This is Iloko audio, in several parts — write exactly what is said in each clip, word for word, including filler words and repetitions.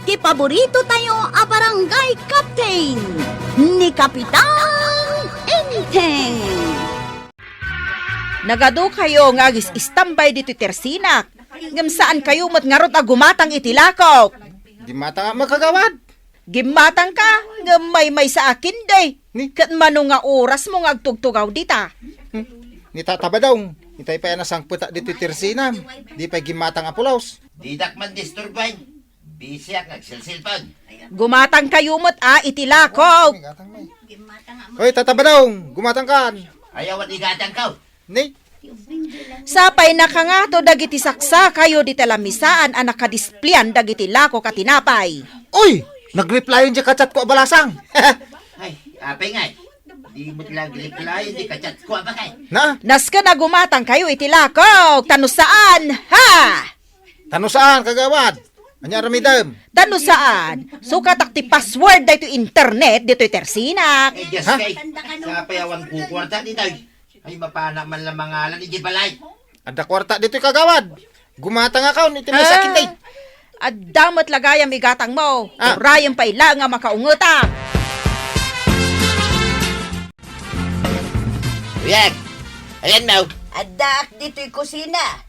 ti paborito tayo a barangay captain, ni Kapitan Enteng. Nagadukayo nga agis-istambay ditoy tersinak, ngem saankayo met ngarud a gumatang iti lakok. Gimmatang a makagawad. Gimmatangka, ngem maymaysa a kindi. Ni? Ket mano nga orasmo nga agtugtugaw dita? Hmm. Ni Tata Badong, itay pay a nasangpetak ditoy tersinam. Di pay gimmatang a pulos. Didak man disturban. Bisiak nga agselselpon. Gumatangkayo met a iti lakok. Hoy, Tata Badong, gumatangkan. Ayaw, igatangko. Ni? Sapay nakangato dagiti saksakayo dita lamisaan a nakadisplian dagiti lakok a tinapay. Uy! Nag-replyan diay ka-chatko a balasang. Ay, apay ngay? Di met la nag-replyan diay ka-chatko a balasang. Na? Nasken a gumatangkayo iti lakok, ta no saan, ha? Ta no saan, kagawad? Ania aramidem? Ta no saan, sukatak ti password daytoy internet ditoy tersinak. Eh, Diyos kay, sapay awan kukuarta ditoy. Ay, mapana man la mangalan iti balay. Adda kuarta ditoy, kagawad. Gumatangakon iti maysa a kindi. Adda met la gayam igatangmo. Ah. Urayem pay la nga makaungetak. Uyag, ayanmo? Addaak ditoy kusina.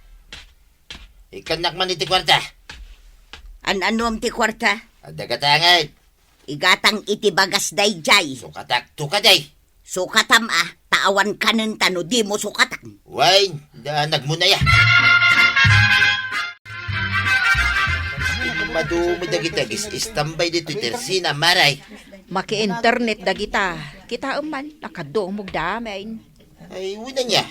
Ikkannak man iti kuarta. An-anuam ti kuarta? Adda gatangek. Igatang iti bagas daydiay. Sukatak, tukad ay. Sukatam a, ta awan kanen ta no dimo sukatan. Wen, da nagmunay a. Madumi dagiti agis-istambay ditoy tersina, Mare. Maki-internet dagita. Kitaem man, nakadumog da amin. Ay, wen ania?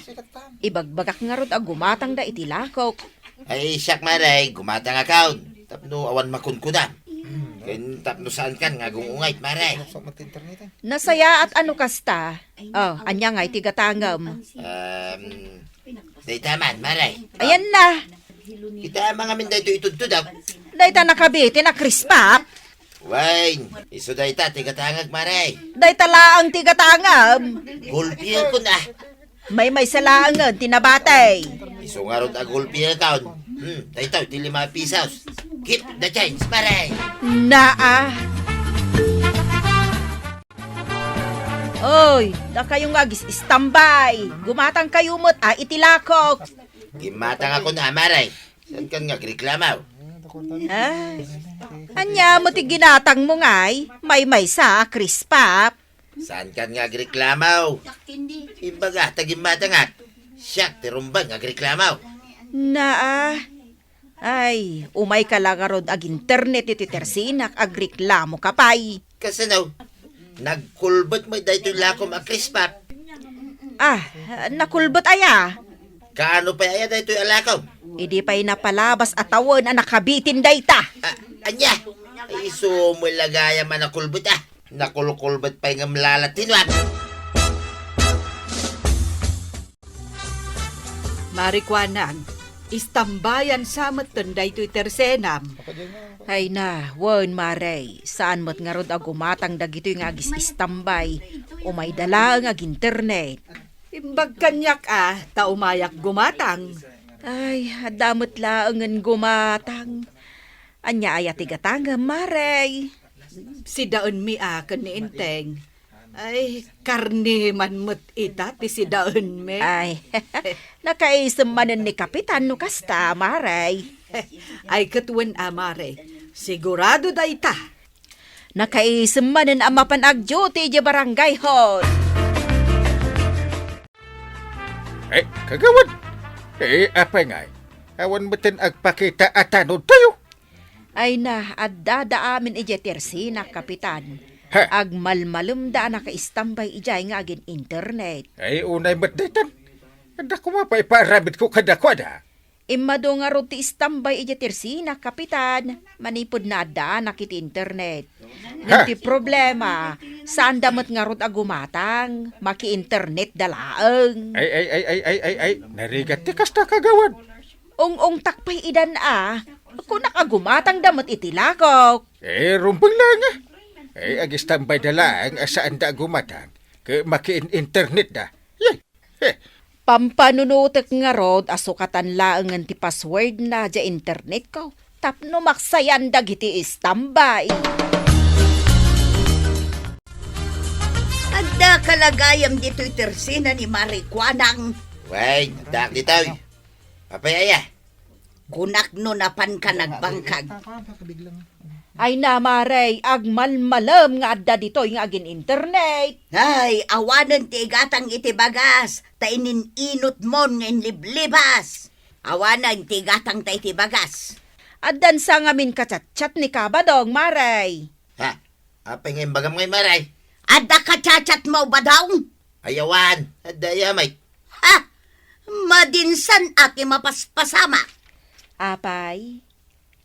Ibagbagak ngarud a gumatangda iti lakok. Ay, siak, Mare, gumatangakon. Tapno awan makunkuna. Ken tapno saankan nga agung-ungayt, Mare. Nasayaat a no kasta. Oh, ania ngay ti gatangem? Um, dayta man, Mare. Ayan na. Kita mangamin daytoy itudtudok. Dayta nakabitin a krispap. Wen, isu dayta ti gatangek, Mare. Dayta laeng ti gatangem. Gulpiekon a. Maymaysa laengen ti nabati. Isu ngarud a gulpiekon. Hmm, daytoy ti lima pisos. Keep the change, Mare. Naa. Oy, dakayo nga agis-istambay. Gumatangkayo met a iti lakok. Gimmatangakon a, Mare. Saankan nga agreklamo? Ay, ania met ti ginatangmo ngay? Maymaysa a krispap. Saankan nga agreklamo? Imbaga ta gimmatangak. Siak ti rumbeng nga agreklamo. Naa. Ay, umayka la ngarud ag-internet iti tersinak, agreklamoka pay. Kasano? Nagkulbet met daytoy lakom a krispap. Ah, nakulbet aya? Kaano pay aya daytoy a lakom? Idi pay napalabas a tawen a nakabitin dayta. Ah, ania? Ay, isu met la gayam a nakulbet a. Nakulkulbet pay ngem la la tinuam. Marikuanang, istambayan sa metten daytoy tersenam. Ay na, wen, Mare, saan met ngarud a gumatang dagitoy nga agis-istambay. Umayda laeng ag-internet. Imbag kaniak a, ta umayak gumatang. Ay, adda met laengen gumatang. Ania aya ti gatangem, Mare? Sidaenmi a ken ni Enteng. Ay, karne man met ita ti sidaenmi. Ay, nakaisem manen ni Kapitan no kasta, Mare. Ay, ket wen a, Mare. Sigurado dayta. Nakaisem manen a mapan ag-duty idiay barangay hall. Eh, kagawad. Eh, apay ngay? Awan metten agpakita a tanod tayo. Ay na, adda da amin idiay tersinak, Kapitan. Ha? Agmalmalemda a nakaistambay idiay nga agin-internet. Ay, unay met daytan. Adda koma pay ipaaramidko kadakuada. Immadu ngarud ti istambay idiay tersinak, Kapitan. Manipud naaddaanak iti internet. Ngem ti problema, saanda met ngarud a gumatang. Maki-internet da laeng. Ay, ay, ay, ay, ay, ay, ay. Narigat ti kasta, kagawad. Ung-ungtak pay idan a, kunak a gumatangda met iti lakok. Eh, rumbeng laeng a. Eh, agistambay da laeng a saanda a gumatang, ket makiin-internet da. Yay! Heh. Pampanunotek ngarud a sukatan laengen ti password na diay internet ko. tapno maksayan dagiti istambay. Adda ka la gayam ditoy tersena ni Mari Kuanang? Wen, addaak ditoy. Apay aya? Kunak no napanka nagbangkag. Ay na, Mare, agmalmalem nga adda ditoy nga agin-internet. Ay, awanen ti igatang iti bagas, ta inin-inutmon nga inliblibas. Awanen ti igatangta iti bagas. Addan sa ngamin ka-chat-chat ni Kabadong, Mare. Ha? Apay nga imbagam ngay, Mare? Adda ka-chat-chatmo, Badong? Ay, awan. Adda aya met. Ha? Madinsan a ti mapaspasamak. Apay,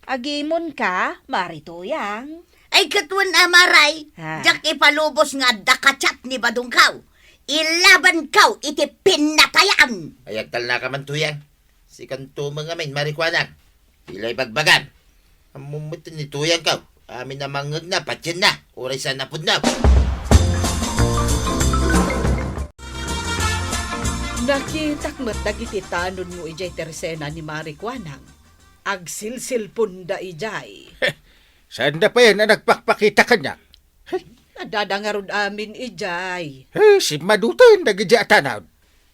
agimonka, Mari Tuyang? Ay, ket wen a, Mare. Ha? Diak ipalubos nga adda ka-chat ni Badongko. Ilabanko iti pinatayan. Ay, agtalnaka man, Tuyang. Sikanto met ngamin, Mari Kuanang. Ti la ibagbagam. Ammom met ni Tuyangko, amin a mangngegna, patienna, uray saan a pudno. Nakitak met dagiti tanodmo idiay tersena ni Mari Kuanang. Agsilsilponda idiay. Saanda payen a nagpakpakita kaniak? Hey. Adda ngarud amin idiay. Hey, simmaduten dagiti a tanod.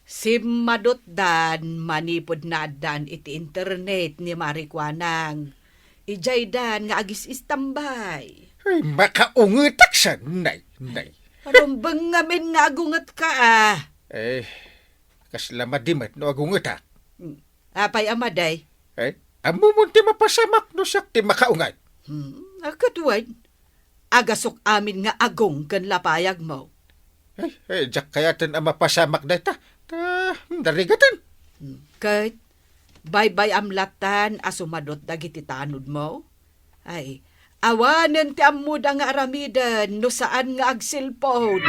Simmadutdan manipud naaddaan iti internet ni Mari Kuanang. Idiaydan nga agis-istambay. Ay, makaungetak sa, nay, nay. Rumbeng ngamin nga agungetka, a. Eh, kasla madi met no agungetak. Hmm. Apay a madi? Eh, ammomon ti mapasamak no siak ti makaunget. Hmm, a, ket wen. Agasok amin nga agong ken lapayagmo. Eh, eh, diak kayaten a mapasamak dayta. Ta, hmm, narigaten. Hmm, ket baybay-am lattan a sumadot dagiti tanodmo? Ay, awanen ti ammoda nga aramiden no saan nga agselpon.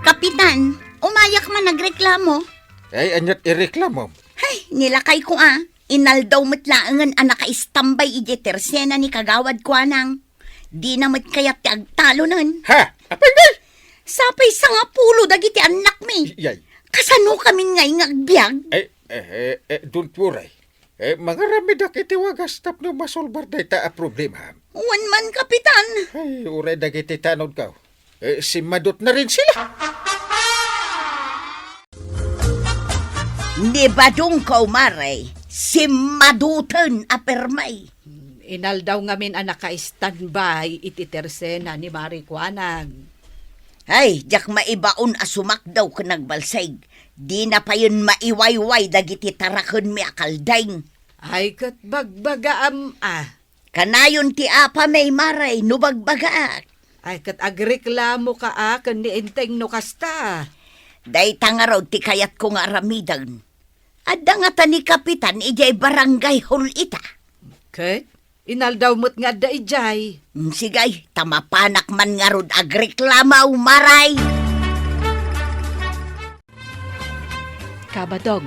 Kapitan, umayak man nagreklamo. Ay, aniat ireklamo? Hay, nilakayko a. Inaldaw met laengen a nakaistambay idiay tersena ni Kagawad Kuanang. Dina met kayat ti agtalonen. Ha? Apay ngay? Sapay sangapulo dagiti annakmi. Yay. Kasano kami ngay nga agbiag? Eh, eh, eh, eh, don't worry. Eh, mangaramidak iti wagas tapno masolbar dayta a problema. Wen man, Kapitan. Ay, uray dagiti tanodko. Eh, simmadutna rin sila. Ni Badongko, Mare, simmaduten a permi. Inaldaw ngamin a naka-standby iti tersena ni Mari Kuanang. Ay, diak maibaon a sumakdaw ken nagbalsig. Dina payen maiwayway dagiti tarakenmi a kalding. Ay, ket bagbagaam a. Kanayon ti apami, Mare, no bagbagaak. Ay, ket agreklamoka a ken ni Enteng no kasta. Dayta ngarud ti kayatko nga aramiden. Adda ngata ni Kapitan idiay barangay hall ita. Ket inaldaw met nga adda idiay. Mm, sige, ta mapanak man ngarud agreklamo, Mare. Kabadong.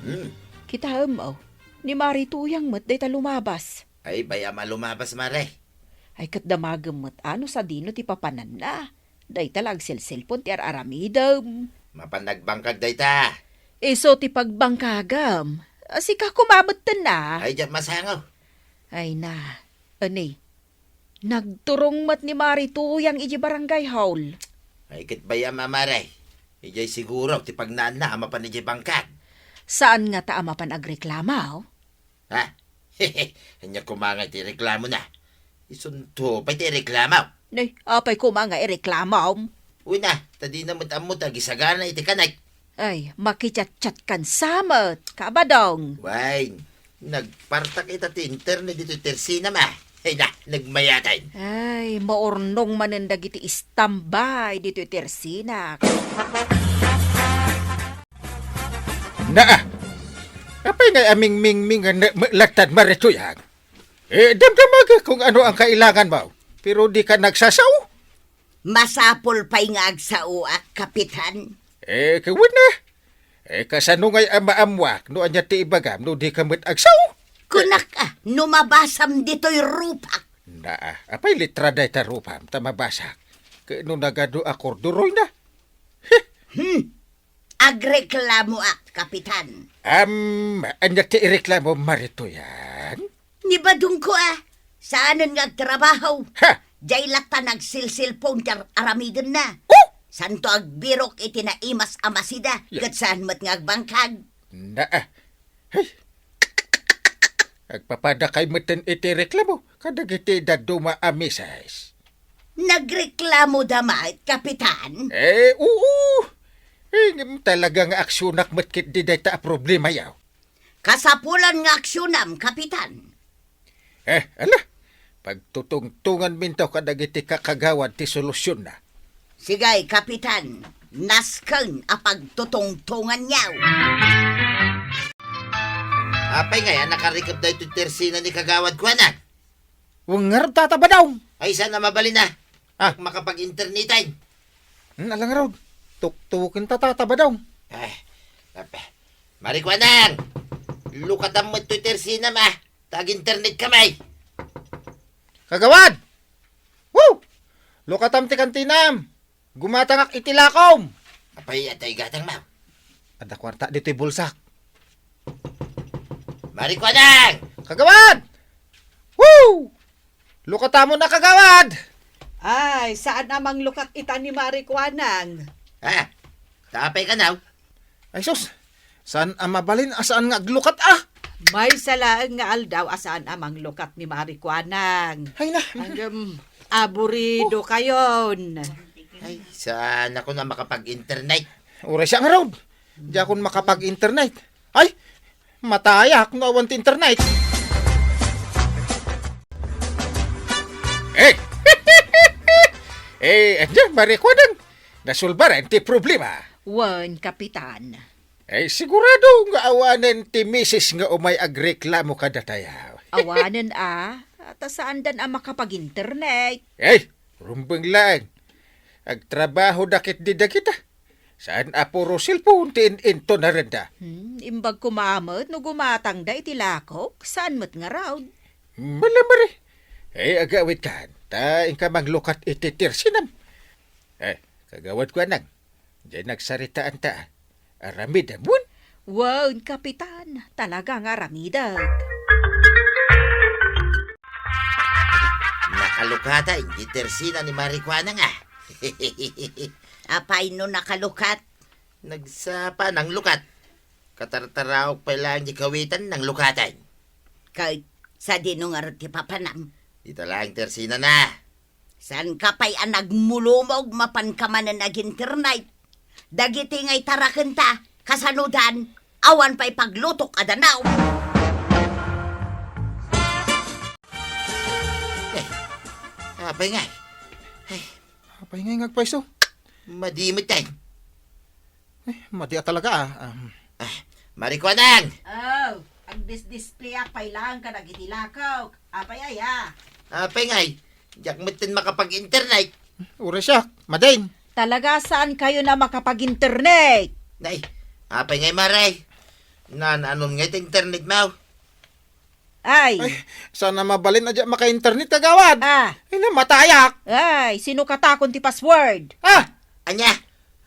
Hmm. Kitaem, o, ni Mari Tuyang met dayta lumabas. Ay, bay-am a lumabas, Mare. Ay, ket damagem met a no sadino ti papananna. Dayta la agselselpon ti ar-aramidem. Mapan nagbangkag dayta. Isu ti pagbangkagem. A, sika koma metten a. Ay, diak masango. Ay na, ani, nagturong met ni Mari Tuyang idiay barangay hall. Ay, ket bay-am a, Mare. Idiay siguro ti pagnaanna a mapan idiay bangkag. Saan ngata a mapan agreklamo? Ha? Ania koma nga ti reklamona? Isunto pay ti reklamo. Nay, apay koma nga ireklamom? Uy na, ta dina met ammo ti agisagana iti kanek. Ay, makichatchat kan sa met, Kabadong. Wen, nagpartak ita ti internet ditoy tersenam a. Ay na, nagmayaten. Ay, maurnong manen dagiti istambay ditoy tersenak. Naa! Apay ngay a mingmingmingan met latta, Mari Tuyang? Eh, damdamagek kung ano ang kailanganmo, pero dika nagsasao? Masapul pay nga agsaoak, Kapitan. Eh, ket wen a. Eh, kasano ngay a maammuak no ania ti ibagam no dika met agsao? Kunak a, no mabasam ditoy rupak. Naa, apay letra dayta rupam ta mabasak? Ket no nagadu a korduroyna? Heh! Hmm. Agreklamoak, Kapitan. Am, ania ti ireklamo, Maritoyan? Ni badongko a, saanen nga agtrabaho. Ha! Diay latta nagsilsilpon ti ar-, aramidenna. Oh! Santo agbirok iti naimas a masida, Ya- ket saan met nga agbangkag. Na, ah. Hey. Agpapadakay metten iti reklamo kadagiti dadduma a misis. Nagreklamoda met, Kapitan? Eh, oo. Eh, ngem talaga nga aksyonak met ketdi dayta a problemayo. Kasapulan nga aksyonem, Kapitan. Eh, ala, pagtutungtonganminto kadagiti kakagawad ti solusionna. Sige, Kapitan, nasken a pagtutungtonganyo. Apay ngay a nakarikep daytoy tersina ni Kagawad Kuanang? Wen ngarud, Tata Badong. Ay, saan a mabalin a. Ah. Makapag-interneten. Hmm, ala ngarud. Tuktuken ta, Tata Badong. Ay, apa. Mari Kuanang, lukatam met toy tersinam a. Ta ag-internet kami. Kagawad! Woo! Lukatam ti kantinam. Gumatangak iti lakom. Apay, adda igatangmo? Adda kuarta ditoy bulsak. Mari Kuanang! Kagawad! Woo! Lukatamon a, Kagawad! Ay, saan a manglukat ita ni Mari Kuanang? Ha? Ta apay kano? Ay, sus! Saan a mabalin a saan nga aglukat, ah? Maysa laeng nga aldaw a saan a manglukat ni Mari Kuanang. Ay na. Ngem, aburido kayon. Ay, saan ako na makapag-internet? Uray siya ngarud. Diakon makapag-internet. Ay, matayak no awan ti internet. Eh! Eh, ania, Mari Kuanang? Nasolbaran ti problema. Wen, Kapitan. Eh, sigurado nga awanen ti misis nga umay agreklamo kadatayo. Awanen a, ta saandan a makapag-internet. Eh, rumbeng laeng. Agtrabahoda ketdi dagita. Saan a puro cellphone ti in-intonarenda. Hmm, imbag koma met no gumatangda iti lakok, saan met ngarud? Malamari. Eh, agawidkan, ta inka manglukat iti tersinam. Eh, Kagawad Kuanang, diay nagsaritaanta, ah. Aramidem wen? Wen, Kapitan, talaga nga aramidek. Nakalukata iti tersina ni Mari Kuanang a. Apay no nakalukat? Nagsapa nanglukat. Katartaraok pay laeng di kawitan nanglukatan. Ket sadino ngarud ti papanam? Dita laeng tersinana. Saanka pay a nagmulumog mapanka manen ag-internet? Dagiti nga itarakenta, kasanodan, awan pay paglutok a danaw. Eh, apay ngay? Ay. Apay ngay nga agpayso? Madi met ay. Eh, madi a talaga, ah. Um. Ah, Mari Kuanang! Oh, agdisdisplayak pay laeng kadagiti lakok. Apay aya? Apay ngay, diak metten makapag-internet. Uray siak, madin. Talaga saan kayo na makapag-internet? Nay, apay ngay, Mare? Naan-anon ngay ti internet mo? Ay. Ay, saan a mabalin a diak maka-internet, Kagawad. Ah. Ay, namatayak. Ay, sinukatakon ti password? Ah! Ania?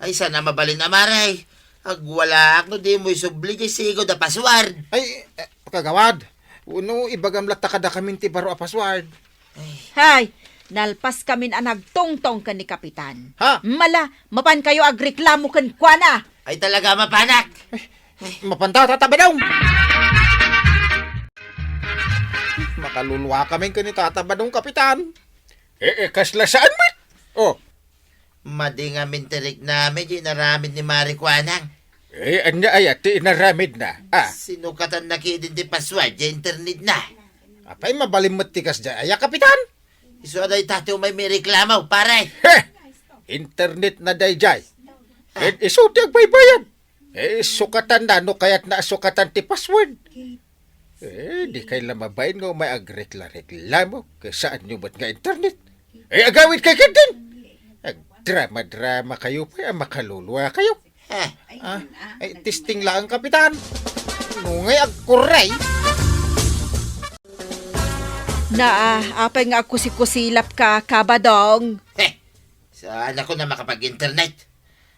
Ay, saan a mabalin a, Mare. Agwalaak no dimo isubli ti sigud a password. Ay, eh, Kagawad. Wenno, ibagam latta kadakamin ti baro a password. Ay. Hay, nalpaskamin a nagtongtong ken ni Kapitan. Ha? Mala, mapan kayo agreklamo kenkuana. Ay, talaga mapanak. Ay, mapanta, Tata Badong. Makaluluakamin ken ni Tata Badong, Kapitan. Eh, eh, kasla saan met? Oh. Madi ngamin ti riknami ti inaramid ni Mari Kuanang. Eh, ania aya ti inaramidna? Ah. Sinukatanna ketdin ti password ti internetna. Apay, mabalin met ti kasdiay aya, Kapitan? Isu a dayta ti umay maireklamo, pare. Heh! Internetna daydiay. Ah. Ket isu ti agbaybayad. Eh, sukatanna no kayatna a sukatan ti password. Eh, dikay la mabain nga umay agrekla-reklamo, ket saanyo met nga internet. Eh, agawidkay ketdin. Agdrama-drama kayo pay a makaluluakayo. Eh. Ah, eh, testing laeng, Kapitan. Nungay agkurray. Naa, apay nga agkusikusilapka, Kabadong? Heh, saanakon a makapag-internet.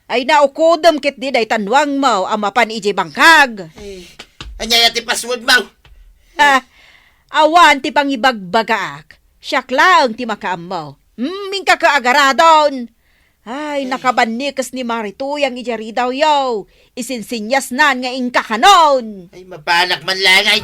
Ay, naukodem ketdi dayta nuangmo a mapan idiay bangkag. Ay, ania ti password mo? Ha? Awan ti pangibagbagaak. Siak laeng ti makaammo. Hmm, inka agaradon. Ay, nakabannikes ni Marituyang idiay ridawyo. Isinsinyasnan nga inka kanon. Ay, mapanak man laeng ay.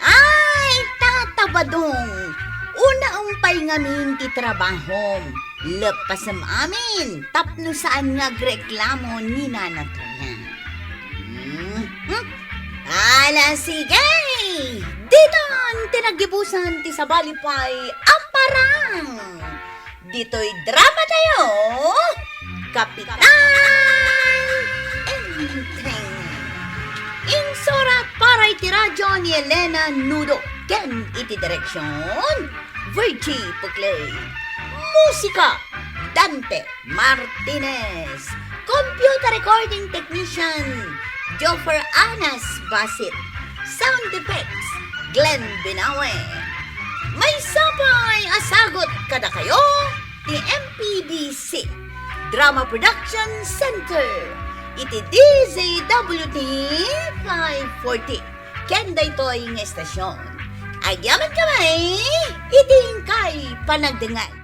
Ay, Tata Badong, unaem pay ngamin ti trabahom. Leppasem amin tapno saan nga agreklamo ni Nana Toya. Hmm, hmm. Ala, sige! Ditan ti naggibusan ti sabali pay a parang. Ditoy dramatayo, Kapitan Enteng. Insurat para iti radyo ni Elena Nudo ken iti direksyon, Virgie Puclay. Musika, Dante Martinez. Computer recording technician, Joffer Anas Basit. Sound effects, Glenn Binawe. Maysa pay a sagut kadakayo ti M P B C Drama Production Center iti D Z W T five forty. Ken daytoy nga estasyon, agyamankami iti inkay panagdengngeg.